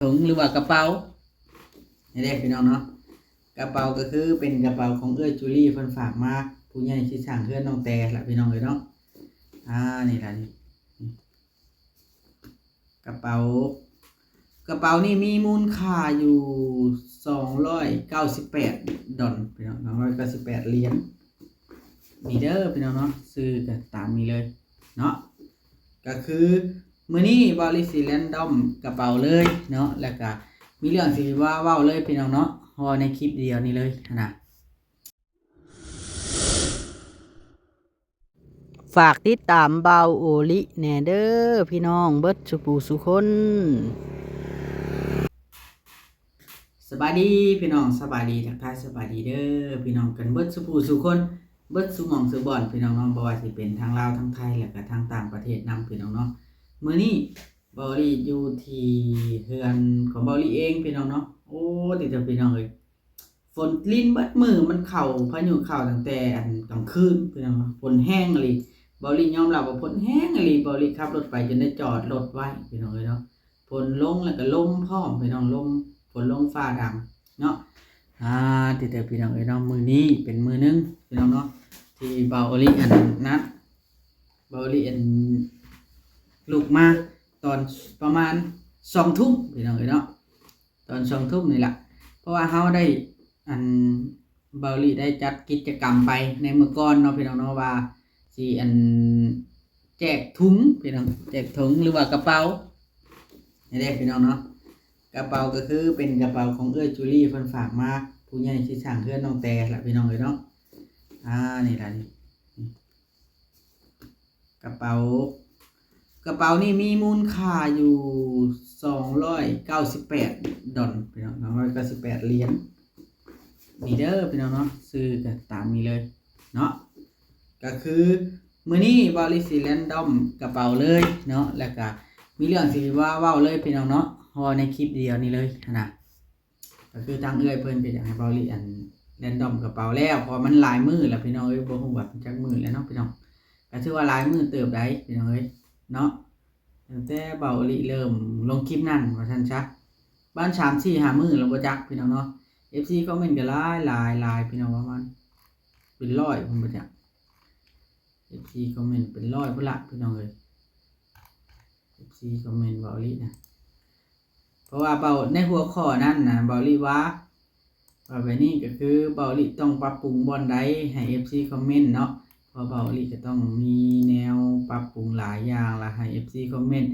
ຖົງ ຫຼືວ່າກະເປົາ ນີ້ເດ້ພີ່ນ້ອງເນາະ. ກະເປົາກໍຄືເປັນກະເປົາຂອງເອື້ອຍຈູລີ ເພິ່ນຝາກມາ ຜູ້ໃຫຍ່ທີ່ສ້າງເຮືອນນ້ອງແຕລະພີ່ນ້ອງເອີຍເນາະ. ອ່າ ນີ້ລະນີ້ ກະເປົາ ກະເປົານີ້ມີມູນຄ່າຢູ່ສອງຮ້ອຍເກົ້າສິບແປດດອນ ພີ່ນ້ອງ ສອງຮ້ອຍເກົ້າສິບແປດຫຼຽນ. ນີ້ເດີພີ່ນ້ອງເນາະ ຊື່ກໍຕາມນີ້ເລີຍເນາະ. ກໍຄືມື້ນີ້ບ່າວລີຊິແຣນດອມກະເປົາເລີຍເນາະ ແລ້ວກໍມີເລື່ອງຊິວ່າເວົ້າເລີຍພີ່ນ້ອງເນາະ ເວົ້າໃນຄລິບດຽວນີ້ເລີຍຫັ້ນນະ. ຝາກຕິດຕາມບ່າວໂອລິແດ່ເດີພີ່ນ້ອງເບິດສູ່ຜູ້ສູ່ຄົນ. ສະບາຍດີພີ່ນ້ອງ ສະບາຍດີ ທັກທາຍສະບາຍດີເດີພີ່ນ້ອງກັນເບິດສູ່ຜູ້ສູ່ຄົນ ເບິດສູ່ໝ່ອງສູ່ບ່ອນພີ່ນ້ອງເນາະ ບໍ່ວ່າຊິເປັນທາງລາວ ທາງໄທ ແລ້ວກະທາງຕ່າງປະເທດນຳພີ່ນ້ອງເນາະ. ມື້ນີ້ບ່າວໂອລິຢູ່ທີ່ເຮືອນຂອງບ່າວໂອລິເອງພີ່ນ້ອງເນາະ. ໂອ້ ຕິເຕີພີ່ນ້ອງເອີຍ ຝົນລິນເບິດມື້ ມັນເຂົ້າ ພາຍຸເຂົ້າຕັ້ງແຕ່ອັນກາງຄືນພີ່ນ້ອງເນາະ ຝົນແຮງອີ່ຫຼີ. ບ່າວໂອລິຍອມຮັບວ່າຝົນແຮງອີ່ຫຼີ ບ່າວໂອລິຂັບລົດໄປຈົນໄດ້ຈອດລົດໄວ້ພີ່ນ້ອງເອີຍເນາະ. ຝົນລົງແລ້ວກໍລົມພ້ອມພີ່ນ້ອງ ລົມ ຝົນລົງຟ້າດັງເນາະ. ອ່າ ຕິເຕີພີ່ນ້ອງເອີຍເນາະ ມື້ນີ້ເປັນມື້ໜຶ່ງພີ່ນ້ອງເນາະ ທີ່ບ່າວໂອລິອັນນັ້ນ ບ່າວໂອລິອັນລຸກມາຕອນປະມານສອງທຸ່ມພີ່ນ້ອງເອີຍເນາະ ຕອນສອງທຸ່ມນີ້ລະ ເພາະວ່າເຮົາໄດ້ ອັນ ບ່າວໂອລິໄດ້ຈັດກິດຈະກຳໄປໃນມື້ກ່ອນເນາະພີ່ນ້ອງເນາະ ວ່າຊິອັນແຈກຖົງພີ່ນ້ອງ ແຈກຖົງ ຫຼືວ່າກະເປົາ ນີ້ເດ້ພີ່ນ້ອງເນາະ. ກະເປົາກໍຄືເປັນກະເປົາຂອງເອື້ອຍຈູລີ ເພິ່ນຝາກມາ ຜູ້ໃຫຍ່ທີ່ສ້າງເຮືອນນ້ອງແຕລະພີ່ນ້ອງເອີຍເນາະ. ອ່າ ນີ້ລະນີ້ ກະເປົາ ກະເປົານີ້ມີມູນຄ່າຢູ່ສອງຮ້ອຍເກົ້າສິບແປດດອນ ພີ່ນ້ອງ ສອງຮ້ອຍເກົ້າສິບແປດຫຼຽນ. ນີ້ເດີພີ່ນ້ອງເນາະ ຊື່ກໍຕາມນີ້ເລີຍເນາະ. ກໍຄືມື້ນີ້ບ່າວໂອລິຊິແຣນດອມກະເປົາເລີຍເນາະ ແລ້ວກໍມີເລື່ອງຊິວ່າເວົ້າເລີຍພີ່ນ້ອງເນາະ ເວົ້າໃນຄລິບດຽວນີ້ເລີຍຫັ້ນນະ. ກໍຄືທາງເອື້ອຍເພິ່ນກໍຢາກໃຫ້ບ່າວໂອລິອັນແຣນດອມກະເປົາແລ້ວ ເພາະວ່າມັນຫຼາຍມື້ແລ້ວພີ່ນ້ອງເອີຍ ບໍ່ຮູ້ວ່າຈັກມື້ແລ້ວເນາະພີ່ນ້ອງ. ກໍຖືວ່າຫຼາຍມື້ເຕີບໃດ໋ພີ່ນ້ອງເອີຍເນາະ ຕັ້ງແຕ່ບ່າວໂອລິເລີ່ມລົງຄລິບນັ້ນວ່າຊັ້ນຊະ ປະມານສາມສີ່ຫ້າມື້ແລ້ວບໍ່ຈັກພີ່ນ້ອງເນາະ. ເອັຟຊີຄອມເມັນກໍຫຼາຍໆໆ ພີ່ນ້ອງ ປະມານເປັນຮ້ອຍພຸ້ນບໍ່ຈັກ ເອັຟຊີຄອມເມັນເປັນຮ້ອຍພຸ້ນລະພີ່ນ້ອງເອີຍ ເອັຟຊີຄອມເມັນບ່າວໂອລິນະ. ເພາະວ່າເບົາ ໃນຫົວຂໍ້ນັ້ນນະ ເບົາລີວ່າ ວ່າແບບນີ້ກໍຄືເບົາລີຕ້ອງປັບປຸງບ່ອນໃດໃຫ້ເອັຟຊີຄອມເມັນເນາະ ເພາະເບົາລີກໍຕ້ອງມີແນວປັບປຸງຫຼາຍຢ່າງລະ ໃຫ້ເອັຟຊີຄອມເມັນ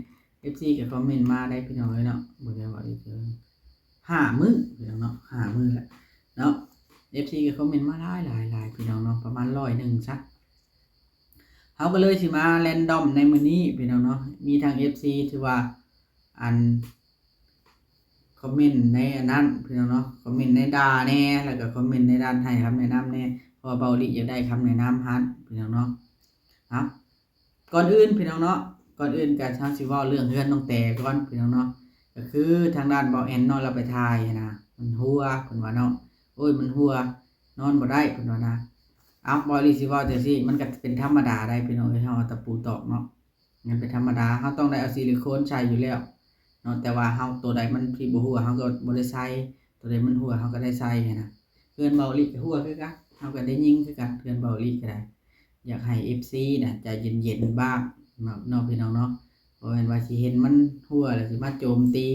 ເອັຟຊີກໍຄອມເມັນມາໄດ້ພີ່ນ້ອງເອີຍເນາະ. ເບິ່ງແລ້ວເບົາລີເຈີຫ້າມື້ພີ່ນ້ອງເນາະ ຫ້າມື້ແລ້ວເນາະ ເອັຟຊີກໍຄອມເມັນມາຫຼາຍໆໆ ພີ່ນ້ອງເນາະ ປະມານຮ້ອຍໜຶ່ງຊະ. ເຮົາກໍເລີຍຊິມາແຣນດອມໃນມື້ນີ້ພີ່ນ້ອງເນາະ ມີທັງເອັຟຊີທີ່ວ່າ ອັນ ຄອມເມັນໃນອັນນັ້ນພີ່ນ້ອງເນາະ ຄອມເມັນໃນດ່າແດ່ ແລ້ວກໍຄອມເມັນໃນດ້ານໃຫ້ຄຳແນະນຳແດ່ ເພາະວ່າເບົາລີຢາກໄດ້ຄຳແນະນຳຫັ້ນພີ່ນ້ອງເນາະ. ເອົາ ກ່ອນອື່ນພີ່ນ້ອງເນາະ ກ່ອນອື່ນກໍເຮົາຊິເວົ້າເລື່ອງເຮືອນນ້ອງແຕກ່ອນພີ່ນ້ອງເນາະ ກໍຄືທາງດ້ານເບົາແອນເນາະ ລາວໄປຖ່າຍຫັ້ນນະ ມັນຮົ່ວເພິ່ນວ່າເນາະ ໂອ້ຍ ມັນຮົ່ວ ນອນບໍ່ໄດ້ເພິ່ນວ່ານະ. ເອົາ ເບົາລີຊິເວົ້າຈັ່ງຊີ້ ມັນກໍເປັນທຳມະດາໄດ໋ພີ່ນ້ອງເອີຍ ເຮົາເອົາຕະປູຕອກເນາະ ມັນເປັນທຳມະດາ ເຮົາຕ້ອງໄດ້ເອົາຊິລິໂຄນໃສ່ຢູ່ແລ້ວເນາະ ແຕ່ວ່າເຮົາ ໂຕໃດມັນທີ່ບໍ່ຮົ່ວ ເຮົາກໍບໍ່ໄດ້ໃສ່ ໂຕໃດມັນຮົ່ວ ເຮົາກໍໄດ້ໃສ່ຫັ້ນນະ. ເຮືອນເບົາລີກໍຮົ່ວຄືກັນ ເຮົາກໍໄດ້ຍິງຄືກັນ ເຮືອນເບົາລີກໍໄດ້. ຢາກໃຫ້ເອັຟຊີນະໃຈເຢັນໆບ້າງເນາະ ເນາະ ພີ່ນ້ອງເນາະ ບໍ່ແມ່ນວ່າຊິເຫັນມັນຮົ່ວແລ້ວຊິມາໂຈມຕີ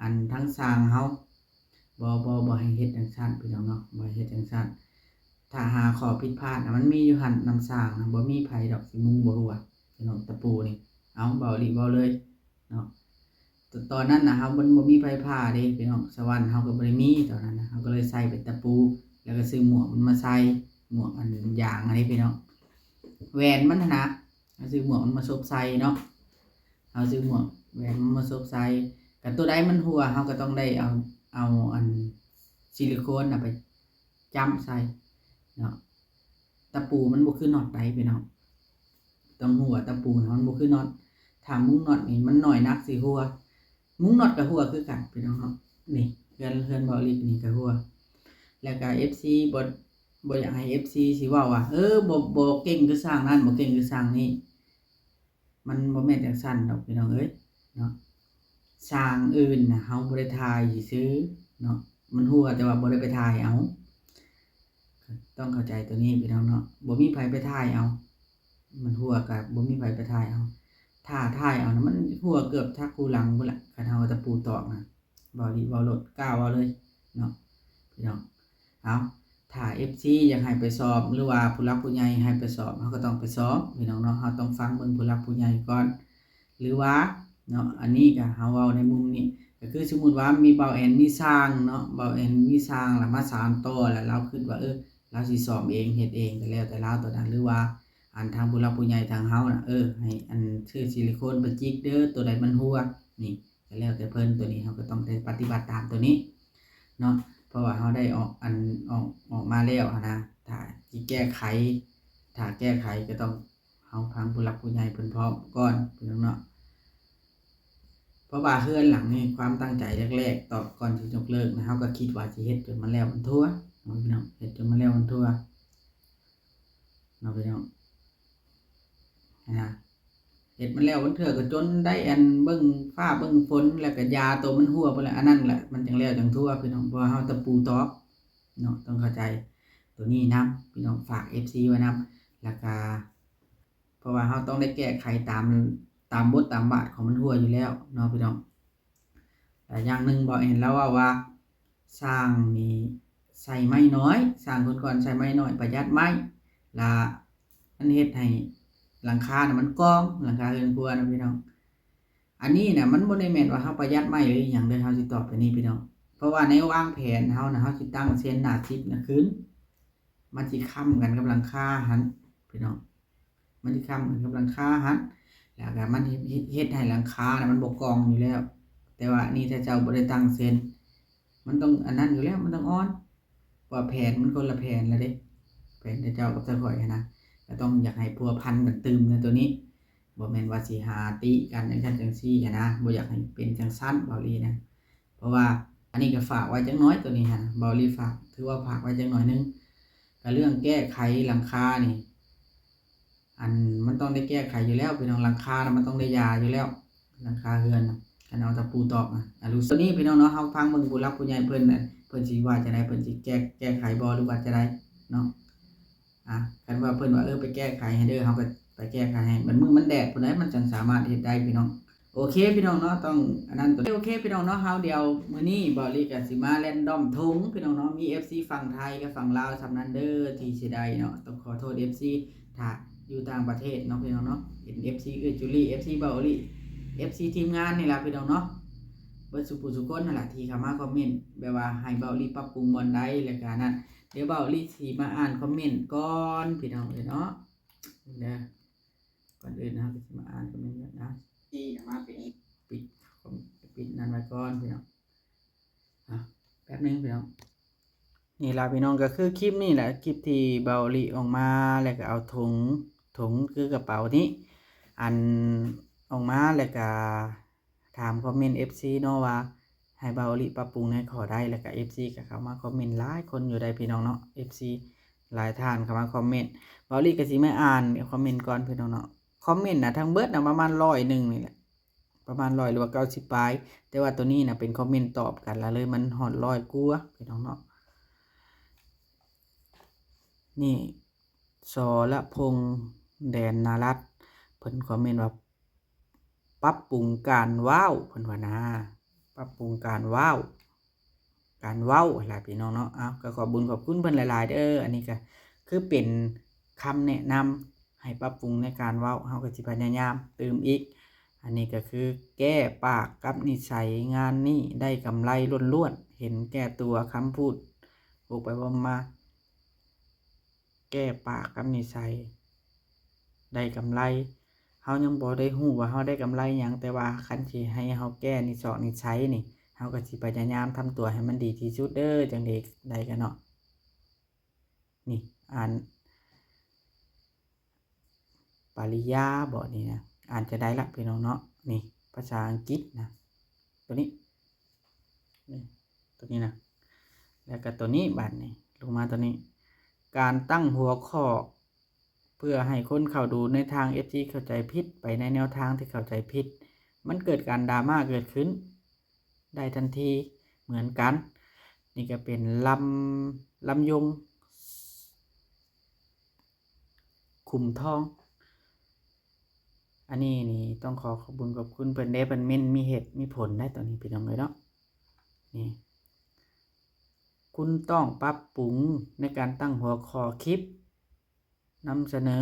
ອັນທາງຊ່າງເຮົາ ບໍ່ ບໍ່ ບໍ່ໃຫ້ເຮັດຈັ່ງຊັ້ນພີ່ນ້ອງເນາະ ບໍ່ໃຫ້ເຮັດຈັ່ງຊັ້ນ. ຖ້າຫາຂໍ້ຜິດພາດນະ ມັນມີຢູ່ຫັ້ນນຳຊ່າງນະ ບໍ່ມີໃຜດອກຊິມຸງບໍ່ຮົ່ວພີ່ນ້ອງ ຕະປູນີ້. ເອົາ ເບົາລີເວົ້າເລີຍເນາະ ຕ- ຕອນນັ້ນນະ ເຮົາ ມັນບໍ່ມີໄຟຟ້າເດ້ພີ່ນ້ອງ ສະຫວ່ານເຮົາກໍບໍ່ໄດ້ມີຕອນນັ້ນນະ ເຮົາກໍເລີຍໃສ່ເປັນຕະປູ ແລ້ວກໍຊື້ໝວກມັນມາໃສ່ ໝວກອັນຢາງອັນນີ້ພີ່ນ້ອງ ແຫວນມັນຫັ້ນນະ ເຮົາຊື້ໝວກມັນມາສົບໃສ່ເນາະ ເຮົາຊື້ໝວກແຫວນມັນມາສົບໃສ່ ກໍໂຕໃດມັນຮົ່ວ ເຮົາກໍຕ້ອງໄດ້ເອົາ ເອົາອັນຊິລິໂຄນນະໄປຈ້ຳໃສ່ເນາະ. ຕະປູມັນບໍ່ຄືນັອດໃດ໋ພີ່ນ້ອງ ຕ້ອງຮູ້ວ່າຕະປູນະມັນບໍ່ຄືນັອດ ຖ້າມຸງນັອດນີ້ມັນນ້ອຍໜັກຊິຮົ່ວ ມຸງນັອດກໍຮົ່ວຄືກັນພີ່ນ້ອງເນາະ. ນີ້ເຮືອນ ເຮືອນເບົາລີນີ້ກໍຮົ່ວ ແລ້ວກໍເອັຟຊີບໍ່ ບໍ່ຢາກໃຫ້ເອັຟຊີຊິເວົ້າວ່າ ເອີ ບໍ່ ບໍ່ເກັ່ງຄືຊ່າງນັ້ນ ບໍ່ເກັ່ງຄືຊ່າງນີ້ ມັນບໍ່ແມ່ນຈັ່ງຊັ້ນດອກພີ່ນ້ອງເອີຍເນາະ. ສ້າງອື່ນນະ ເຮົາບໍ່ໄດ້ຖ່າຍຊື່ໆເນາະ ມັນຮົ່ວແຕ່ວ່າບໍ່ໄດ້ໄປຖ່າຍເອົາ. ຕ້ອງເຂົ້າໃຈໂຕນີ້ພີ່ນ້ອງເນາະ ບໍ່ມີໃຜໄປຖ່າຍເອົາ ມັນຮົ່ວກໍບໍ່ມີໃຜໄປຖ່າຍເອົາ. ຖ້າຖ່າຍເອົານະ ມັນຮົ່ວເກືອບທັກຄູ່ຫຼັງພຸ້ນລະ ຄັນເຮົາເອົາຕະປູຕອກນະ. ເວົ້າດີເວົ້າໂລດ ກ້າເວົ້າເລີຍເນາະພີ່ນ້ອງ. ເອົາ ຖ້າເອັຟຊີຢາກໃຫ້ໄປສອບ ຫຼືວ່າຜູ້ຫຼັກຜູ້ໃຫຍ່ໃຫ້ໄປສອບ ເຮົາກໍຕ້ອງໄປສອບພີ່ນ້ອງເນາະ. ເຮົາຕ້ອງຟັງເບິ່ງຜູ້ຫຼັກຜູ້ໃຫຍ່ກ່ອນ ຫຼືວ່າເນາະ ອັນນີ້ກໍເຮົາເວົ້າໃນມຸມນີ້ ກໍຄືສົມມຸດວ່າມີບ່າວແອນມີຊ່າງເນາະ ບ່າວແອນມີຊ່າງ ແລ້ວມາສານຕໍ່ ແລ້ວລາວຄິດວ່າ ເອີ ລາວຊິສ້ອມເອງເຮັດເອງ ກໍແລ້ວແຕ່ລາວໂຕນັ້ນ ຫຼືວ່າອັນທາງຜູ້ຫຼັກຜູ້ໃຫຍ່ທາງເຮົານະ ເອີ ໃຫ້ອັນຊື້ຊິລິໂຄນໄປຈິກເດີ ໂຕໃດມັນຮົ່ວ ນີ້ ກໍແລ້ວແຕ່ເພິ່ນ. ໂຕນີ້ເຮົາກໍຕ້ອງໄດ້ປະຕິບັດຕາມໂຕນີ້ເນາະ ເພາະວ່າເຮົາໄດ້ອອກ ອັນ ອອກ ອອກມາແລ້ວຫັ້ນນະ ຖ້າຊິແກ້ໄຂ ຖ້າແກ້ໄຂກໍຕ້ອງເຮົາຟັງຜູ້ຫຼັກຜູ້ໃຫຍ່ເພິ່ນພ້ອມກ່ອນພີ່ນ້ອງເນາະ. ເພາະວ່າເຮືອນຫຼັງນີ້ ຄວາມຕັ້ງໃຈແລກໆ ຕອນກ່ອນຊິຍົກເລີກນະ ເຮົາກໍຄິດວ່າຊິເຮັດຈົນມັນແລ້ວມັນທົ່ວເນາະພີ່ນ້ອງ ເຮັດຈົນມັນແລ້ວມັນທົ່ວເນາະພີ່ນ້ອງ. ນະ ເຮັດມັນແລ້ວບາງເທື່ອກໍຈົນໄດ້ອັນເບິ່ງຟ້າເບິ່ງຝົນ ແລ້ວກໍຢາໂຕມັນຮົ່ວພຸ້ນແຫຼະ ອັນນັ້ນແຫຼະມັນຈັ່ງແລ້ວຈັ່ງທົ່ວພີ່ນ້ອງ ເພາະວ່າເຮົາຕະປູຕອກເນາະ ຕ້ອງເຂົ້າໃຈໂຕນີ້ນຳພີ່ນ້ອງ ຝາກເອັຟຊີໄວ້ນຳ. ແລ້ວກໍ ເພາະວ່າເຮົາຕ້ອງໄດ້ແກ້ໄຂຕາມ ຕາມບົດຕາມບາດຂອງມັນຮົ່ວຢູ່ແລ້ວເນາະພີ່ນ້ອງ. ແລະຢ່າງໜຶ່ງ ບ່າວແອນລາວເວົ້າວ່າ ສ້າງນີ້ໃຊ້ໄມ້ໜ້ອຍ ສ້າງຄົນກ່ອນໃຊ້ໄມ້ໜ້ອຍ ປະຢັດໄມ້ ລະມັນເຮັດໃຫ້ຫຼັງຄານະມັນກອງ ຫຼັງຄາເຮືອນຄົວນະພີ່ນ້ອງ. ອັນນີ້ນະ ມັນບໍ່ໄດ້ແມ່ນວ່າເຮົາປະຢັດໄມ້ ຫຼື ອີ່ຫຍັງເດີ ເຮົາຊິຕອບໄປນີ້ພີ່ນ້ອງ ເພາະວ່າໃນວາງແຜນເຮົານະ ເຮົາຊິຕັ້ງເຊັນໜ້າສິບນະຂຶ້ນ ມັນຊິຄ້ຳກັນກັບຫຼັງຄາຫັ້ນພີ່ນ້ອງ ມັນຊິຄ້ຳກັນກັບຫຼັງຄາຫັ້ນ ແລ້ວກໍມັນເຮັດ ເຮັດ ເຮັດໃຫ້ຫຼັງຄານະມັນບໍ່ກອງຢູ່ແລ້ວ. ແຕ່ວ່າອັນນີ້ຖ້າເຈົ້າບໍ່ໄດ້ຕັ້ງເຊັນ ມັນຕ້ອງອັນນັ້ນຢູ່ແລ້ວ ມັນຕ້ອງອ່ອນ ເພາະວ່າແຜນມັນຄົນລະແຜນລະເດ້ ແຜນຂອງເຈົ້າກັບຂອງຂ້ອຍຫັ້ນນະ ກໍຕ້ອງຢາກໃຫ້ພົວພັນກັນຕື່ມໃນໂຕນີ້ ບໍ່ແມ່ນວ່າຊິຫາຕິກັນຈັ່ງຊັ້ນຈັ່ງຊີ້ຫັ້ນນະ ບໍ່ຢາກໃຫ້ເປັນຈັ່ງຊັ້ນ ເບົາຫຼີນະ. ເພາະວ່າອັນນີ້ກໍຝາກໄວ້ຈັກໜ້ອຍ ໂຕນີ້ຫັ້ນ ເບົາຫຼີຝາກ ຖືວ່າຝາກໄວ້ຈັກໜ້ອຍໜຶ່ງ. ກໍເລື່ອງແກ້ໄຂຫຼັງຄານີ້ ອັນ ມັນຕ້ອງໄດ້ແກ້ໄຂຢູ່ແລ້ວພີ່ນ້ອງ ຫຼັງຄານະມັນຕ້ອງໄດ້ຢາຢູ່ແລ້ວ ຫຼັງຄາເຮືອນນະ ຄັນເອົາຕະປູຕອກນະ. ອາ ໂຕນີ້ພີ່ນ້ອງເນາະ ເຮົາຟັງເບິ່ງຜູ້ຫຼັກຜູ້ໃຫຍ່ເພິ່ນນະ ເພິ່ນຊິວ່າຈັ່ງໃດ ເພິ່ນຊິແກ້ ແກ້ໄຂບໍ່ ຫຼືວ່າຈັ່ງໃດເນາະ. ອາ ຄັນວ່າເພິ່ນວ່າ ເອີ ໄປແກ້ໄຂໃຫ້ເດີ ເຮົາກໍໄປແກ້ໄຂໃຫ້ ມັນມື້ມັນແດດພຸ້ນໃດ ມັນຈັ່ງສາມາດເຮັດໄດ້ພີ່ນ້ອງ. ໂອເຄພີ່ນ້ອງເນາະ ຕ້ອງອັນນັ້ນໂຕ ໂອເຄພີ່ນ້ອງເນາະ ເຮົາດຽວມື້ນີ້ເບົາຫຼີກໍຊິມາແຣນດອມຖົງພີ່ນ້ອງເນາະ. ມີເອັຟຊີຝັ່ງໄທກັບຝັ່ງລາວສ່ຳນັ້ນເດີທີ່ເສຍດາຍເນາະ ຕ້ອງຂໍໂທດເອັຟຊີ ຖ້າຢູ່ຕ່າງປະເທດເນາະພີ່ນ້ອງເນາະ ເປັນເອັຟຊີເອື້ອຍຈູລີ ເອັຟຊີເບົາຫຼີ ເອັຟຊີທີມງານນີ້ລະພີ່ນ້ອງເນາະ ເບິດສູ່ຜູ້ສູ່ຄົນຫັ້ນລະທີ່ເຂົ້າມາຄອມເມັນ ແບບວ່າໃຫ້ເບົາຫຼີປັບປຸງບ່ອນໃດ ແລ້ວກະນັ້ນ ດຽວເບົາຫຼີຊິມາອ່ານຄອມເມັນກ່ອນພີ່ນ້ອງເອີຍເນາະ ເດີ. ກ່ອນອື່ນເຮົາກໍຊິມາອ່ານຄອມເມັນກ່ອນນະ ທີ່ມາເປັນ ປິດ ປິດນັ້ນໄວ້ກ່ອນພີ່ນ້ອງ. ອາ ແປັບໜຶ່ງພີ່ນ້ອງ. ນີ້ລະພີ່ນ້ອງ ກໍຄືຄລິບນີ້ແຫຼະ ຄລິບທີ່ເບົາຫຼີອອກມາ ແລ້ວກໍເອົາຖົງ ຖົງຄືກະເປົານີ້ ອັນ ອອກມາ ແລ້ວກໍ ຖາມຄອມເມັນເອັຟຊີເນາະວ່າ ໃຫ້ເບົາອີລີປັບປຸງໃນຂໍ້ໃດ ແລ້ວກະເອັຟຊີກະເຂົ້າມາຄອມເມັນຫຼາຍຄົນຢູ່ໃດ໋ພີ່ນ້ອງເນາະ ເອັຟຊີຫຼາຍທ່ານເຂົ້າມາຄອມເມັນ ເບົາອີລີກະຊິມາອ່ານຄອມເມັນກ່ອນພີ່ນ້ອງເນາະ ຄອມເມັນນະທັງເບິດນະປະມານຮ້ອຍໜຶ່ງນີ້ແຫຼະ ປະມານຮ້ອຍຫຼືວ່າເກົ້າສິບປາຍ ແຕ່ວ່າໂຕນີ້ນະເປັນຄອມເມັນຕອບກັນລະເລີຍມັນຮອດຮ້ອຍກວ່າພີ່ນ້ອງເນາະ ນີ້ ສລະພົງ ແດນນາລັດ ເພິ່ນຄອມເມັນວ່າ ປັບປຸງການເວົ້າ ເພິ່ນວ່ານາ ປັບປຸງການເວົ້າ ການເວົ້າຫັ້ນລະພີ່ນ້ອງເນາະ ເອົາ ກໍຂອບບຸນຂອບຄຸນເພິ່ນຫຼາຍໆເດີ ອັນນີ້ກໍຄືເປັນຄຳແນະນຳໃຫ້ປັບປຸງໃນການເວົ້າ ເຮົາກໍຊິພະຍາຍາມຕື່ມອີກ ອັນນີ້ກໍຄືແກ້ປາກກັບນິໄສ ງານນີ້ໄດ້ກຳໄລລ້ວນໆ ເຫັນແກ່ຕົວ ຄຳພູດວົກໄປວົກມາ ແກ້ປາກກັບນິໄສ ໄດ້ກຳໄລ ເຮົາຍັງບໍ່ໄດ້ຮູ້ວ່າເຮົາໄດ້ກຳໄລຫຍັງ ແຕ່ວ່າຄັນຊິໃຫ້ເຮົາແກ້ນິສອກນິໄສນີ້ ເຮົາກໍຊິພະຍາຍາມທຳຕົວໃຫ້ມັນດີທີ່ສຸດເດີ ຈັ່ງໃດກໍເນາະ ນີ້ ອ່ານ ປະລິຍາບໍ ນີ້ນະ ອ່ານຈະໄດ້ລະພີ່ນ້ອງເນາະ ນີ້ ພາສາອັງກິດນະ ໂຕນີ້ ນີ້ ໂຕນີ້ນະ ແລ້ວກໍໂຕນີ້ ບາດນີ້ ລົງມາໂຕນີ້ ການຕັ້ງຫົວຂໍ້ ເພື່ອໃຫ້ຄົນເຂົ້າດູໃນທາງເອັຟຊີເຂົ້າໃຈຜິດ ໄປໃນແນວທາງທີ່ເຂົ້າໃຈຜິດ ມັນເກີດການດຣາມາເກີດຂຶ້ນ ໄດ້ທັນທີເໝືອນກັນ. ນີ້ກໍເປັນລຳ ລຳຍົງຂຸມທອງ. ອັນນີ້ນີ້ຕ້ອງຂໍຂອບບຸນຂອບຄຸນເພິ່ນເດ້ ເພິ່ນເມັ້ນມີເຫດມີຜົນໄດ໋ ໂຕນີ້ພີ່ນ້ອງເອີຍເນາະ. ນີ້ ຄຸນຕ້ອງປັບປຸງໃນການຕັ້ງຫົວຂໍ້ຄລິບນຳສະເໜີ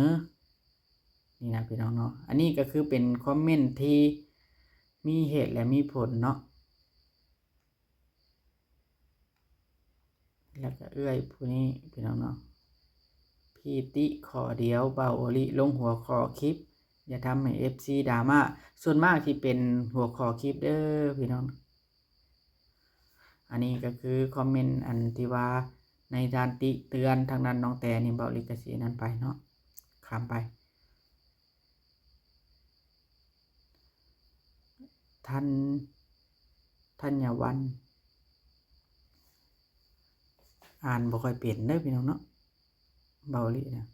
ນີ້ນະພີ່ນ້ອງເນາະ. ອັນນີ້ກໍຄືເປັນຄອມເມັນທີ່ມີເຫດ ແລະ ມີຜົນເນາະ. ແລ້ວກໍເອື້ອຍຜູ້ນີ້ພີ່ນ້ອງເນາະ ພີຕິຂໍ້ດຽວ ບ່າວໂອລິລົງຫົວຂໍ້ຄລິບ ຢ່າທຳໃຫ້ເອັຟຊີດຣາມາ. ສ່ວນມາກທີ່ເປັນຫົວຂໍ້ຄລິບເດີພີ່ນ້ອງ. ອັນນີ້ກໍຄືຄອມເມັນອັນທີ່ວ່າໃນດ້ານຕິເຕືອນທາງດ້ານນ້ອງແຕນີ້ ເບົາລິກະຊິອັນນັ້ນໄປເນາະ ຂ້າມໄປ. ທັນ ທັນຍາວັນ ອ່ານບໍ່ຄ່ອຍເປັນເດີພີ່ນ້ອງເນາະ ເບົາລິນະ.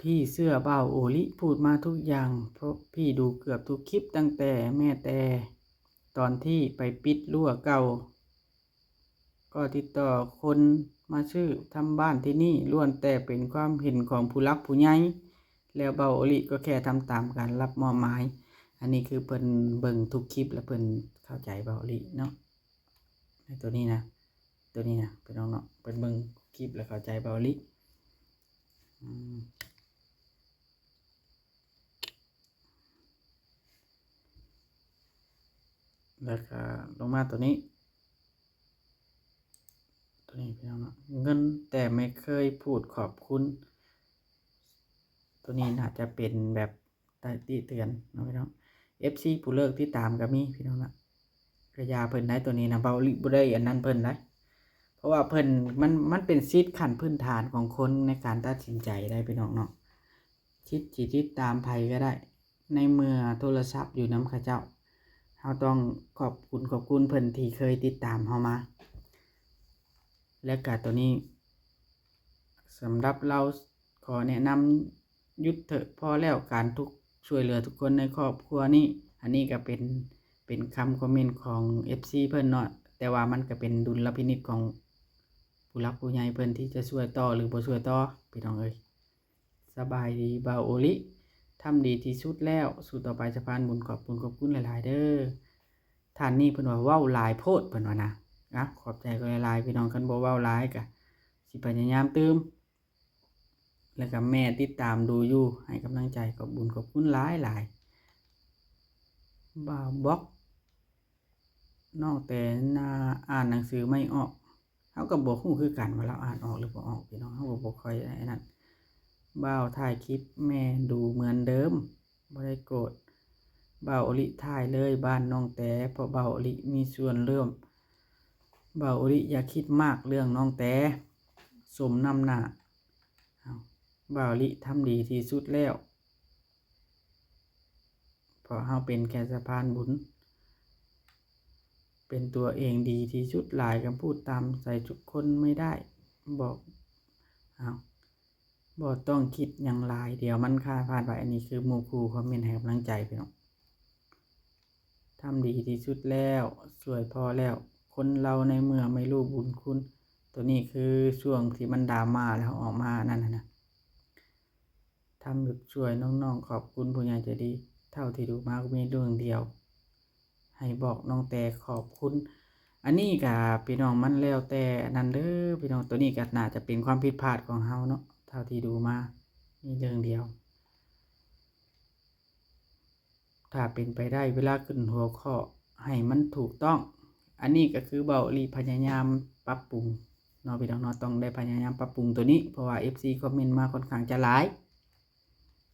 ພີ່ເຊື່ອບ່າວໂອລິ ພູດມາທຸກຢ່າງ ເພາະພີ່ດູເກືອບທຸກຄລິບ ຕັ້ງແຕ່ ແມ້ແຕ່ຕອນທີ່ໄປປິດລົ້ວເກົ່າ ກໍຕິດຕໍ່ຄົນມາຊື້ທຳບ້ານທີ່ນີ້ ລ້ວນແຕ່ເປັນຄວາມເຫັນຂອງຜູ້ຫຼັກຜູ້ໃຫຍ່ ແລ້ວບ່າວໂອລິກໍແຄ່ທຳຕາມການຮັບມອບໝາຍ. ອັນນີ້ຄືເພິ່ນເບິ່ງທຸກຄລິບ ແລ້ວເພິ່ນເຂົ້າໃຈບ່າວໂອລິເນາະ ໃນໂຕນີ້ນະ ໂຕນີ້ນະພີ່ນ້ອງເນາະ. ເພິ່ນເບິ່ງຄລິບແລ້ວເຂົ້າໃຈບ່າວໂອລິ. ອືມ ແລ້ວກໍລົງມາໂຕນີ້ ໂຕນີ້ພີ່ນ້ອງເນາະ ເງິນແຕ່ໄມ່ເຄີຍພູດຂອບຄຸນ. ໂຕນີ້ໜ້າຈະເປັນແບບ ໄດ້ຕິເຕືອນເນາະພີ່ນ້ອງ. ເອັຟຊີຜູ້ເລີກຕິດຕາມກໍມີພີ່ນ້ອງນະ ກະຢ່າເພິ່ນໄດ໋ ໂຕນີ້ນະ ເບົາລິບໍ່ໄດ້ອັນນັ້ນເພິ່ນໄດ໋ ເພາະວ່າເພິ່ນ ມັນ ມັນເປັນສິດຂັ້ນພື້ນຖານຂອງຄົນໃນການຕັດສິນໃຈໄດ໋ພີ່ນ້ອງເນາະ. ສິດຊິຕິດຕາມໃຜກໍໄດ້ ໃນເມື່ອໂທລະສັບຢູ່ນຳເຂົາເຈົ້າ ເຮົາຕ້ອງຂອບຄຸນຂອບຄຸນເພິ່ນທີ່ເຄີຍຕິດຕາມເຮົາມາ. ແລະກະໂຕນີ້ ສຳລັບລາວຂໍແນະນຳ ຢຸດເຖາະ ພໍແລ້ວ ການທຸກ ຊ່ວຍເຫຼືອທຸກຄົນໃນຄອບຄົວນີ້. ອັນນີ້ກະເປັນ ເປັນຄຳຄອມເມັນຂອງເອັຟຊີເພິ່ນເນາະ ແຕ່ວ່າມັນກະເປັນດຸນລະພິນິດຂອງຜູ້ຫຼັກຜູ້ໃຫຍ່ເພິ່ນທີ່ຈະຊ່ວຍຕໍ່ ຫຼື ບໍ່ຊ່ວຍຕໍ່ ພີ່ນ້ອງເອີຍ. ສະບາຍດີບ່າວໂອລິ ທຳດີທີ່ສຸດແລ້ວ ສູ້ຕໍ່ໄປສະພານບຸນ ຂອບຄຸນຂອບຄຸນຫຼາຍໆເດີ. ທ່ານນີ້ເພິ່ນວ່າເວົ້າຫຼາຍໂພດ ເພິ່ນວ່ານະ. ອ່ະ ຂອບໃຈກໍຫຼາຍໆ ພີ່ນ້ອງ ຄັນບໍ່ເວົ້າຫຼາຍກະຊິພະຍາຍາມຕື່ມ. ແລ້ວກະແມ່ຕິດຕາມດູຢູ່ ໃຫ້ກຳລັງໃຈ ຂອບບຸນຂອບຄຸນຫຼາຍໆ. ບ່າວບອກ ນ້ອງແຕນາອ່ານໜັງສືໄມ່ອອກ ເຮົາກໍບໍ່ຮູ້ຄືກັນວ່າລາວອ່ານອອກຫຼືບໍ່ອອກ ພີ່ນ້ອງ ເຮົາກໍບໍ່ຄ່ອຍໄດ້ອັນນັ້ນ. ບ່າວຖ່າຍຄລິບແມ່ດູເໝືອນເດີມ ບໍ່ໄດ້ໂກດ. ບ່າວໂອລິ ຖ່າຍເລີຍບ້ານນ້ອງແຕ ເພາະບ່າວໂອລິມີສ່ວນຮ່ວມ. ບ່າວໂອລິ ຢ່າຄິດມາກເລື່ອງນ້ອງແຕ ສົມນ້ຳໜ້າ. ບ່າວໂອລິ ທຳດີທີ່ສຸດແລ້ວ ເພາະເຮົາເປັນແຄ່ສະພານບຸນ ເປັນຕົວເອງດີທີ່ສຸດ. ຫຼາຍຄຳພູດຕາມໃຈທຸກຄົນໄມ່ໄດ້ ບອກ ເອົາ ບໍ່ຕ້ອງຄິດຫຍັງຫຼາຍ ດຽວມັນຄາຍຜ່ານໄປ. ອັນນີ້ຄືໝູ່ຄູ່ຄອມເມັນໃຫ້ກຳລັງໃຈພີ່ນ້ອງ. ທຳດີທີ່ສຸດແລ້ວ ຊ່ວຍພໍແລ້ວ ຄົນເຮົາໃນເມື່ອໄມ່ຮູ້ບຸນຄຸນ. ໂຕນີ້ຄືຊ່ວງທີ່ມັນດຣາມາແລ້ວອອກມານັ້ນນະ. ທຳ ຊ່ວຍນ້ອງໆ ຂອບຄຸນຜູ້ໃຫຍ່ໃຈດີ. ເທົ່າທີ່ດູມາກໍມີເລື່ອງດຽວ ໃຫ້ບອກນ້ອງແຕຂອບຄຸນ. ອັນນີ້ກະພີ່ນ້ອງ ມັນແລ້ວແຕ່ອັນນັ້ນເດີພີ່ນ້ອງ. ໂຕນີ້ກະໜ້າຈະເປັນຄວາມຜິດພາດຂອງເຮົາເນາະ ເທົ່າທີ່ດູມາມີເລື່ອງດຽວ. ຖ້າເປັນໄປໄດ້ ເວລາຂຶ້ນຫົວຂໍ້ໃຫ້ມັນຖືກຕ້ອງ. ອັນນີ້ກໍຄືເບົາລີພະຍາຍາມປັບປຸງເນາະພີ່ນ້ອງເນາະ, ຕ້ອງໄດ້ພະຍາຍາມປັບປຸງໂຕນີ້ ເພາະວ່າເອັຟຊີຄອມເມັນມາຄ່ອນຂ້າງຈະຫຼາຍ.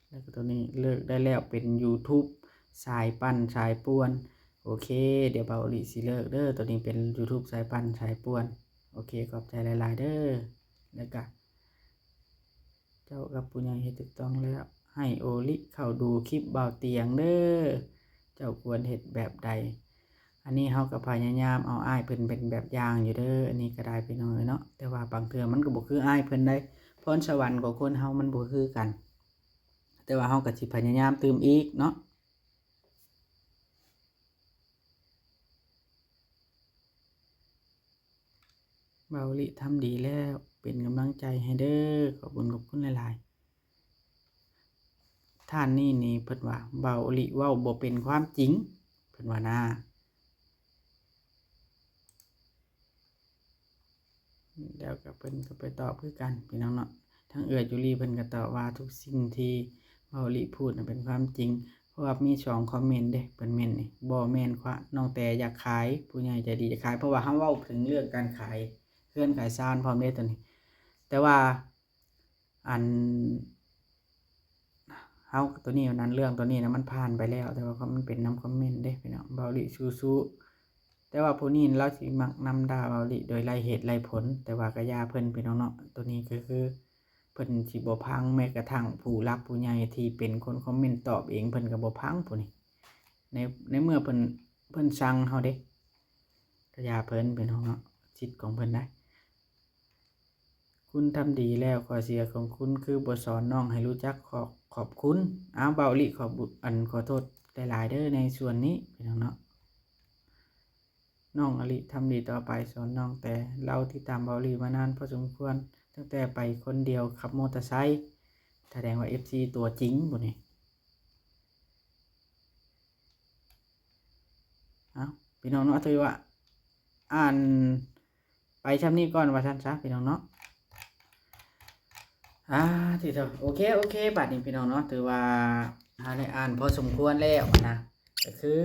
ແລ້ວກໍໂຕນີ້ເລີກໄດ້ແລ້ວ ເປັນຢູທູບສາຍປັ່ນສາຍປ່ວນ. ໂອເຄ ດຽວເບົາລີຊິເລີກເດີ, ໂຕນີ້ເປັນຢູທູບສາຍປັ່ນສາຍປ່ວນ. ໂອເຄ ຂອບໃຈຫຼາຍໆເດີ. ແລ້ວກະ ເຈົ້າກັບຜູ້ໃຫຍ່ເຮັດຖືກຕ້ອງແລ້ວ ໃຫ້ໂອລິເຂົ້າດູຄລິບບ່າວຕຽງເດີ. ເຈົ້າຄວນເຮັດແບບໃດ? ອັນນີ້ເຮົາກໍພະຍາຍາມເອົາອ້າຍເພິ່ນເປັນແບບຢ່າງຢູ່ເດີ ອັນນີ້ກໍໄດ້ພີ່ນ້ອງເອີຍເນາະ. ແຕ່ວ່າບາງເທື່ອມັນກໍບໍ່ຄືອ້າຍເພິ່ນໃດ໋ ພອນສະຫວັນຂອງຄົນເຮົາມັນບໍ່ຄືກັນ ແຕ່ວ່າເຮົາກໍຊິພະຍາຍາມຕື່ມອີກເນາະ. ເບົາລິທຳດີແລ້ວ ເປັນກຳລັງໃຈໃຫ້ເດີ ຂອບບຸນຂອບຄຸນຫຼາຍໆ. ທ່ານນີ້ນີ້ເພິ່ນວ່າ ເບົາລິເວົ້າບໍ່ເປັນຄວາມຈິງ ເພິ່ນວ່ານາ. ແລ້ວກໍເພິ່ນກໍໄປຕອບຄືກັນພີ່ນ້ອງເນາະ. ທາງເອື້ອຍຈູລີເພິ່ນກໍຕອບວ່າ ທຸກສິ່ງທີ່ເບົາລິພູດນະເປັນຄວາມຈິງ ເພາະວ່າມີສອງຄອມເມັນເດ້ ເພິ່ນເມັນນີ້ ບໍ່ແມ່ນຄວາມ ນ້ອງແຕຢາກຂາຍ ຜູ້ໃຫຍ່ໃຈດີຢາກຂາຍ ເພາະວ່າເຮົາເວົ້າເຖິງເລື່ອງການຂາຍເຮືອນຂາຍຊານພ້ອມເດ້ຕົວນີ້. ແຕ່ວ່າ ອັນ ເຮົາ ຕົວນີ້ນັ້ນ ເລື່ອງຕົວນີ້ນະ ມັນຜ່ານໄປແລ້ວ ແຕ່ວ່າມັນເປັນນຳຄອມເມັນເດ້ພີ່ນ້ອງ. ເບົາລິສູ້ໆ ແຕ່ວ່າຜູ້ນີ້ລາວຊິມັກນຳດ່າເບົາລິໂດຍໄຮ້ເຫດໄຮ້ຜົນ ແຕ່ວ່າກໍຢ່າເພິ່ນພີ່ນ້ອງເນາະ. ຕົວນີ້ກໍຄືເພິ່ນຊິບໍ່ຟັງແມ້ກະທັ່ງຜູ້ຫຼັກຜູ້ໃຫຍ່ທີ່ເປັນຄົນຄອມເມັນຕອບເອງ ເພິ່ນກໍບໍ່ຟັງຜູ້ນີ້ ໃນ ໃນເມື່ອເພິ່ນ ເພິ່ນຊັງເຮົາເດ້ ກໍຢ່າເພິ່ນພີ່ນ້ອງເນາະ ສິດຂອງເພິ່ນໄດ໋. ຄຸນທຳດີແລ້ວ ຂໍ້ເສຍຂອງຄຸນຄືບໍ່ສອນນ້ອງໃຫ້ຮູ້ຈັກຂອບ ຂອບຄຸນ. ອ້າວ ເບົາລິ ຂອບບຸ ອັນ ຂໍໂທດຫຼາຍໆເດີໃນສ່ວນນີ້ພີ່ນ້ອງເນາະ. ນ້ອງອາລິທຳດີຕໍ່ໄປ ສອນນ້ອງແຕ. ລາວຕິດຕາມເບົາລິມານານພໍສົມຄວນ ຕັ້ງແຕ່ໄປຄົນດຽວຂັບມໍເຕີໄຊ. ສະແດງວ່າເອັຟຊີຕົວຈິງພຸ້ນນີ້. ເອົ້າ ພີ່ນ້ອງເນາະ ຖືວ່າອ່ານໄປຊ່ຳນີ້ກ່ອນວ່າຊັ້ນຊະ ພີ່ນ້ອງເນາະ. ອ່າ ຕິໂທ ໂອເຄ ໂອເຄ ບາດນີ້ພີ່ນ້ອງເນາະ ຖືວ່າເຮົາໄດ້ອ່ານພໍສົມຄວນແລ້ວນະ ກໍຄື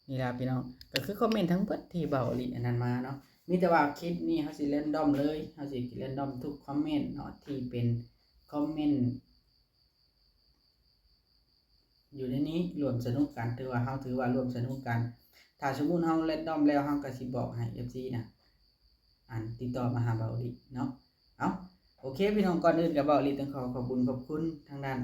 ນີ້ລະພີ່ນ້ອງ ກໍຄືຄອມເມັນທັງເບິດທີ່ເບົາອາລິອັນນັ້ນມາເນາະ. ມີແຕ່ວ່າຄລິບນີ້ເຮົາຊິແຣນດອມເລີຍ ເຮົາຊິແຣນດອມທຸກຄອມເມັນເນາະ ທີ່ເປັນຄອມເມັນ ຢູ່ໃນນີ້ ຮ່ວມສະໜຸກກັນ ຖືວ່າເຮົາຖືວ່າຮ່ວມສະໜຸກກັນ. ຖ້າສົມມຸດເຮົາແຣນດອມແລ້ວ ເຮົາກໍຊິບອກໃຫ້ເອັຟຊີນະ ອັນ ຕິດຕໍ່ມາຫາເບົາອາລິເນາະ. ເອົ້າ ໂອເຄ ພີ່ນ້ອງ ກ່ອນອື່ນກໍເບົາອາລິຕ້ອງຂໍຂອບບຸນຂອບຄຸນທາງດ້ານ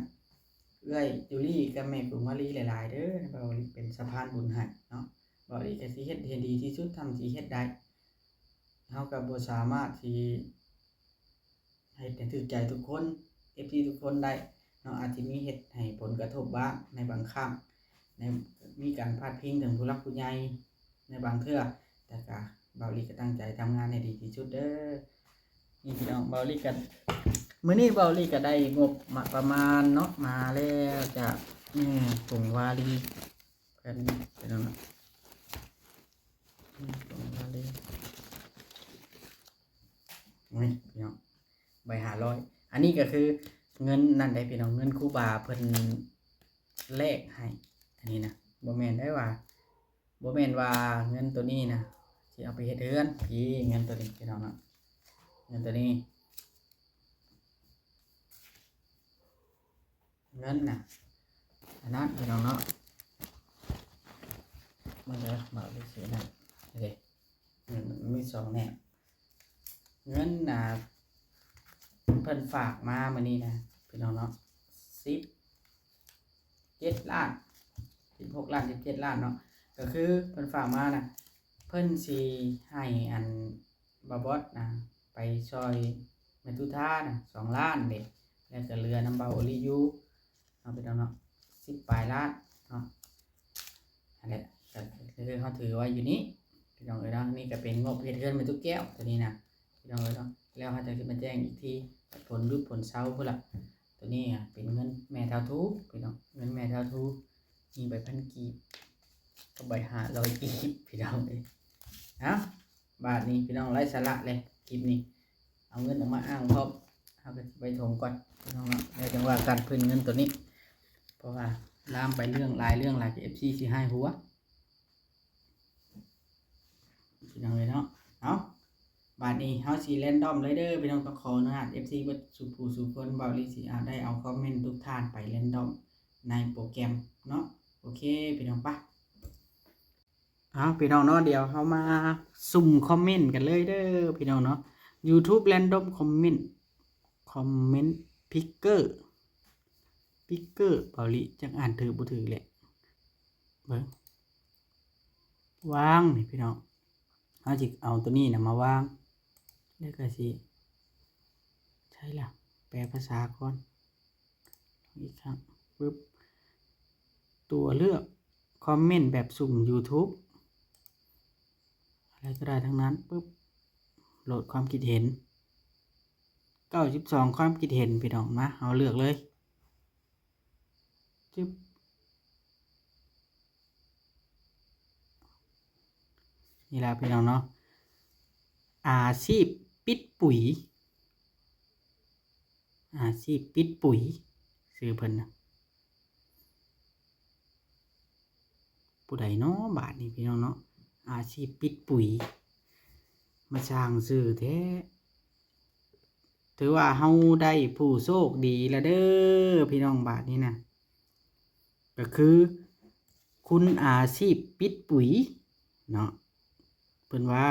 ເອື້ອຍຈູລີກັບແມ່ກົງວາລີຫຼາຍໆເດີ ເບົາອາລິເປັນສະພານບຸນໃຫ້ເນາະ. ເບົາອາລິກໍຊິເຮັດໃຫ້ດີທີ່ສຸດເທົ່າທີ່ເຮັດໄດ້. ເຮົາກໍບໍ່ສາມາດຊິ ເຮັດໃຫ້ຖືກໃຈທຸກຄົນ ເອັຟຊີທຸກຄົນໄດ້ເນາະ. ອາດຈະມີເຮັດໃຫ້ຜົນກະທົບບ້າງໃນບາງຄັ້ງ ໃນ ມີການພາດພິງເຖິງຜູ້ຫຼັກຜູ້ໃຫຍ່ໃນບາງເທື່ອ ແຕ່ກະເບົາອາລິກໍຕັ້ງໃຈທຳງານໃຫ້ດີທີ່ສຸດເດີ. ນີ້ພີ່ນ້ອງ ເບົາອາລິກໍ ມື້ນີ້ເບົາອາລິກໍໄດ້ງົບມາປະມານເນາະ ມາແລ້ວຈາກແມ່ກົງວາລີ ເພິ່ນ ພີ່ນ້ອງເນາະ ແມ່ກົງວາລີ. ນີ້ພີ່ນ້ອງ ໃບຫ້າຮ້ອຍ ອັນນີ້ກໍຄືເງິນນັ້ນໄດ໋ພີ່ນ້ອງ ເງິນຄູບາເພິ່ນແລກໃຫ້ ອັນນີ້ນະ ບໍ່ແມ່ນໄດ້ວ່າ ບໍ່ແມ່ນວ່າເງິນໂຕນີ້ນະ ຊິເອົາໄປເຮັດເຮືອນ ພີ້ ເງິນໂຕນີ້ພີ່ນ້ອງເນາະ ເງິນໂຕນີ້ ເງິນນະ ອັນນັ້ນພີ່ນ້ອງເນາະ ມັນຈະບອກໄດ້ຊື່ນັ້ນເດ້ ເງິນມັນມີສອງແນວ ເງິນນະ ເພິ່ນຝາກມາມື້ນີ້ນະ ພີ່ນ້ອງເນາະ ສິບເຈັດລ້ານ ສິບຫົກລ້ານ ສິບເຈັດລ້ານເນາະ ກໍຄືເພິ່ນຝາກມານະ ເພິ່ນຊິໃຫ້ອັນ ບ່າວບອດນະ ໄປຊ່ອຍແມ່ຕຸທານະ ສອງລ້ານເດ້ ແລ້ວກໍເຫຼືອນຳເບົາອາລິຢູ່ເນາະ ພີ່ນ້ອງເນາະ ສິບປາຍລ້ານເນາະ. ຫັ້ນແຫຼະ ກໍຄືເຮົາຖືໄວ້ຢູ່ນີ້ ພີ່ນ້ອງເອີຍເນາະ. ນີ້ກໍເປັນງົບເຮັດເຮືອນແມ່ຕູ້ແກ້ວໂຕນີ້ນະ ພີ່ນ້ອງເອີຍເນາະ. ແລ້ວເຮົາຈັ່ງຊິມາແຈ້ງອີກທີ ຜົນຢຸດຜົນເຊົາພຸ້ນລະ. ໂຕນີ້ເປັນເງິນແມ່ທ້າວທູ ພີ່ນ້ອງ ເງິນແມ່ທ້າວທູ ມີໃບພັນກີບກັບໃບຫ້າຮ້ອຍກີບ ພີ່ນ້ອງເອີຍ. ເອົ້າ ບາດນີ້ພີ່ນ້ອງ ໄຮ້ສາລະເລີຍຄລິບນີ້ ເອົາເງິນອອກມາອ້າງພ້ອມ ເຮົາກໍຊິໄປຖົງກ່ອນພີ່ນ້ອງເນາະ ແລ້ວຈັ່ງວ່າກັນເພິ່ນເງິນໂຕນີ້ ເພາະວ່າລາມໄປເລື່ອງຫຼາຍເລື່ອງຫຼາຍ ເອັຟຊີຊິຮ້າຍຫົວ ພີ່ນ້ອງເອີຍເນາະ. ເອົ້າ ບາດນີ້ເຮົາຊິແຣນດອມເລີຍເດີພີ່ນ້ອງ ຕ້ອງຂໍອະນຸຍາດເອັຟຊີເບິດສູ່ຜູ້ສູ່ຄົນ ເບົາລີຊິອາດໄດ້ເອົາຄອມເມັນທຸກທ່ານໄປແຣນດອມໃນໂປຣແກຣມເນາະ. ໂອເຄ ພີ່ນ້ອງ ໄປ. ເອົາ ພີ່ນ້ອງເນາະ ດຽວເຮົາມາສຸ່ມຄອມເມັນກັນເລີຍເດີພີ່ນ້ອງເນາະ. YouTube Random Comment Comment Picker Picker ເບົາລີຈັກອ່ານຖືກບໍ່ຖືກແຫຼະ ເບິ່ງ ວາງນີ້ພີ່ນ້ອງ ເຮົາຊິເອົາໂຕນີ້ນະມາວາງ ແລ້ວກໍຊິ ໃຊ່ລະ ແປພາສາກ່ອນ ອີກຄັ້ງ ປຶບ ຕົວເລືອກຄອມເມັນແບບສຸ່ມ YouTube ອະໄລກໍໄດ້ທັງນັ້ນ ປຶບ ໂຫຼດຄວາມຄິດເຫັນ ເກົ້າສິບສອງຄວາມຄິດເຫັນ ພີ່ນ້ອງ ມາ ເຮົາເລືອກເລີຍ ຈຶບ ນີ້ລະພີ່ນ້ອງເນາະ ອາຊີບປິດປຸ໋ຍ ອາຊີບປິດປຸ໋ຍ ຊື່ເພິ່ນນະ ຜູ້ໃດເນາະບາດນີ້ພີ່ນ້ອງເນາະ ອາຊີບປິດປຸ໋ຍ ມາສ້າງຊື່ແທ້ ຖືວ່າເຮົາໄດ້ຜູ້ໂຊກດີລະເດີພີ່ນ້ອງ ບາດນີ້ນະ ກໍຄື ຄຸນອາຊີບປິດປຸ໋ຍເນາະ ເພິ່ນວ່າ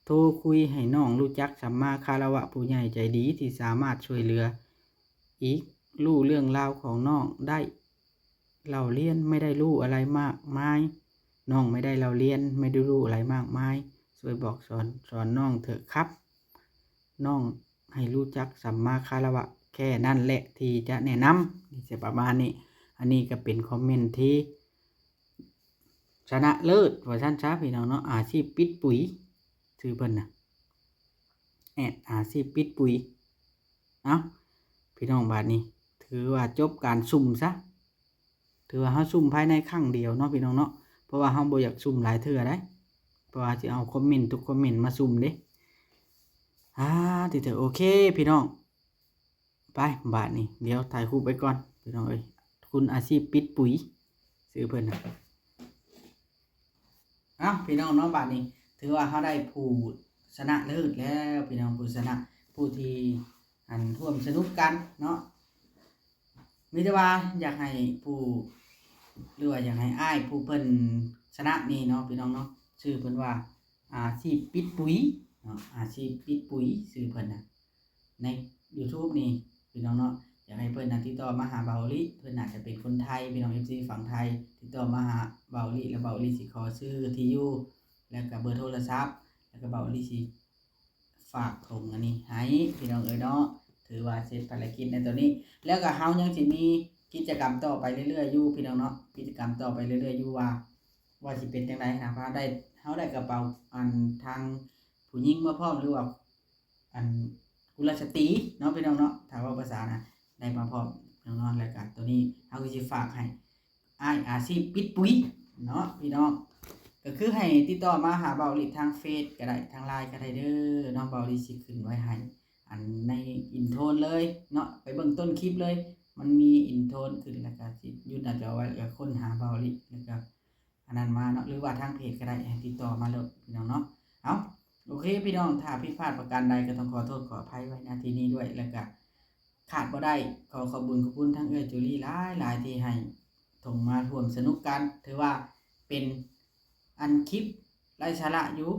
ໂທຄຸຍໃຫ້ນ້ອງຮູ້ຈັກສຳມາຄາລະວະຜູ້ໃຫຍ່ໃຈດີທີ່ສາມາດຊ່ວຍເຫຼືອອີກ ຮູ້ເລື່ອງລາວຂອງນ້ອງໄດ້ ເລົ່າລຽນໄມ່ໄດ້ຮູ້ອະໄລມາກມາຍ ນ້ອງໄມ່ໄດ້ເລົ່າລຽນ ໄມ່ໄດ້ຮູ້ອະໄລມາກມາຍ ຊ່ວຍບອກສອນ ສອນນ້ອງເຖາະຄັບ ນ້ອງໃຫ້ຮູ້ຈັກສຳມາຄາລະວະ ແຄ່ນັ້ນແຫຼະທີ່ຈະແນະນຳ ນີ້ຈະປະມານນີ້ ອັນນີ້ກໍເປັນຄອມເມັນທີ່ ຊະນະເລີດວ່າຊັ້ນຊະພີ່ນ້ອງເນາະ ອາຊີບປິດປຸ໋ຍ ຊື່ເພິ່ນນະ ແອດອາຊີບປິດປຸ໋ຍ ເອົ້າ ພີ່ນ້ອງ ບາດນີ້ຖືວ່າຈົບການສຸ່ມຊະ ຖືວ່າເຮົາສຸ່ມພາຍໃນຄັ້ງດຽວເນາະພີ່ນ້ອງເນາະ ເພາະວ່າເຮົາບໍ່ຢາກສຸ່ມຫຼາຍເທື່ອໃດ ເພາະວ່າຊິເອົາຄອມເມັນທຸກຄອມເມັນມາສຸ່ມເດ້ ອາ ຕິເທີ ໂອເຄພີ່ນ້ອງ ໄປ ບາດນີ້ ດຽວຖ່າຍຮູບໄວ້ກ່ອນພີ່ນ້ອງເອີຍ ຄຸນອາຊີບປິດປຸ໋ຍ ຊື່ເພິ່ນນະ ເອົ້າ ພີ່ນ້ອງເນາະ ບາດນີ້ຖືວ່າເຮົາໄດ້ຜູ້ຊະນະເລີດແລ້ວພີ່ນ້ອງ ຜູ້ຊະນະ ຜູ້ທີ່ ອັນ ຮ່ວມສະໜຸກກັນເນາະ ມີແຕ່ວ່າຢາກໃຫ້ຜູ້ ຫຼືວ່າຢາກໃຫ້ອ້າຍຜູ້ເພິ່ນຊະນະນີ້ເນາະ ພີ່ນ້ອງເນາະ ຊື່ເພິ່ນວ່າ ອາຊີບປິດປຸ໋ຍເນາະ ອາຊີບປິດປຸ໋ຍ ຊື່ເພິ່ນນະ ໃນຢູທູບນີ້ພີ່ນ້ອງເນາະ ຢາກໃຫ້ເພິ່ນນະຕິດຕໍ່ມາຫາບ່າວລິ ເພິ່ນໜ້າຈະເປັນຄົນໄທ ພີ່ນ້ອງເອັຟຊີຝັ່ງໄທ ຕິດຕໍ່ມາຫາບ່າວລິ ແລ້ວບ່າວລິຊິຂໍຊື່ທີ່ຢູ່ ແລ້ວກະເບີໂທລະສັບ ແລ້ວກະບ່າວລິຊິ ຝາກຖົງອັນນີ້ໃຫ້ພີ່ນ້ອງເອີຍເນາະ ຖືວ່າເສັດພາລະກິດໃນຕອນນີ້ ແລ້ວກໍເຮົາຍັງຊິມີກິດຈະກຳຕໍ່ໄປເລື້ອຍໆຢູ່ພີ່ນ້ອງເນາະ ກິດຈະກະມຕໍ່ໄປເລື້ອຍໆຢູ່ວ່າ ວ່າຊິເປັນຈັ່ງໃດນະ ເຮົາໄດ້ ເຮົາໄດ້ກະເປົາ ອັນ ທາງຜູ້ຍິງມາພ້ອມ ຫຼືວ່າ ອັນ ກຸລະສະຕີເນາະ ພີ່ນ້ອງເນາະ ຖ້າເວົ້າພາສານະ ໄດ້ມາພ້ອມແນ່ນອນ ແລ້ວກະໂຕນີ້ເຮົາກໍຊິຝາກໃຫ້ອ້າຍອາຊີບປິດປຸ໋ຍເນາະ ພີ່ນ້ອງ ກໍຄືໃຫ້ຕິດຕໍ່ມາຫາບ່າວລິທາງເຟສກໍໄດ້ ທາງລາຍກໍໄດ້ເດີເນາະ ບ່າວລິຊິຂຶ້ນໄວ້ໃຫ້ ອັນ ໃນອິນໂທນເລີຍເນາະ ໄປເບິ່ງຕົ້ນຄລິບເລີຍ ມັນມີອິນໂທນຂຶ້ນ ແລ້ວກໍຊິຢຸດໜ້າຈໍໄວ້ ແລ້ວກໍຄົ້ນຫາບ່າວລິ ແລ້ວກໍ ອັນນັ້ນມາເນາະ ຫຼືວ່າທາງເພຈກໍໄດ້ ໃຫ້ຕິດຕໍ່ມາໂລດພີ່ນ້ອງເນາະ ເອົ້າ ໂອເຄພີ່ນ້ອງ ຖ້າຜິດພາດປະການໃດກໍຕ້ອງຂໍໂທດຂໍອະໄພໄວ້ ນະ ທີ່ນີ້ດ້ວຍ ແລ້ວກະຂາດບໍ່ໄດ້ ຂໍຂອບບຸນຂອບຄຸນທາງເອື້ອຍຈູລີຫຼາຍໆ ທີ່ໃຫ້ຖົງມາຮ່ວມສະໜຸກກັນ ຖືວ່າເປັນອັນຄລິບໄຮ້ສາລະຢູ່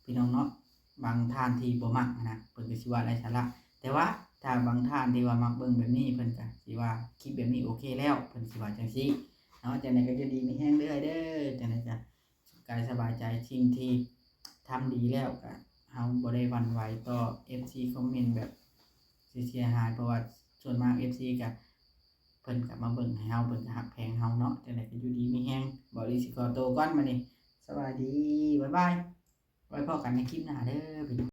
ພີ່ນ້ອງເນາະ ບາງທ່ານທີ່ບໍ່ມັກນະ ເພິ່ນກໍຊິວ່າໄຮ້ສາລະ ແຕ່ວ່າຖ້າບາງທ່ານທີ່ວ່າມັກເບິ່ງແບບນີ້ ເພິ່ນກໍຊິວ່າຄລິບແບບນີ້ໂອເຄແລ້ວ ເພິ່ນຊິວ່າຈັ່ງຊີ້ເນາະ ຈັ່ງໃດກໍຢູ່ດີມີແຮງເດີ້ເອື້ອຍເດີ້ ຈັ່ງໃດກໍ ສຸກກາຍສະບາຍໃຈ ສິ່ງທີ່ທຳດີແລ້ວກະເຮົາບໍ່ໄດ້ຫວັ່ນໄຫວຕໍ່ເອັຟຊີຄອມເມັນແບບຊິເສຍຫາຍ ເພາະວ່າສ່ວນມາກເອັຟຊີກະ ເພິ່ນກະມາເບິ່ງໃຫ້ເຮົາ ເພິ່ນກະຮັກແພງເຮົາເນາະ ຈັ່ງໃດກະຢູ່ດີມີແຮງ ບ່າວລີຊິຂໍໂຕກ່ອນບັດນີ້ ສະບາຍດີ ບາຍບາຍ ໄວ້ພໍ້ກັນໃນຄລິບໜ້າເດີ້ພີ່ນ້ອງ.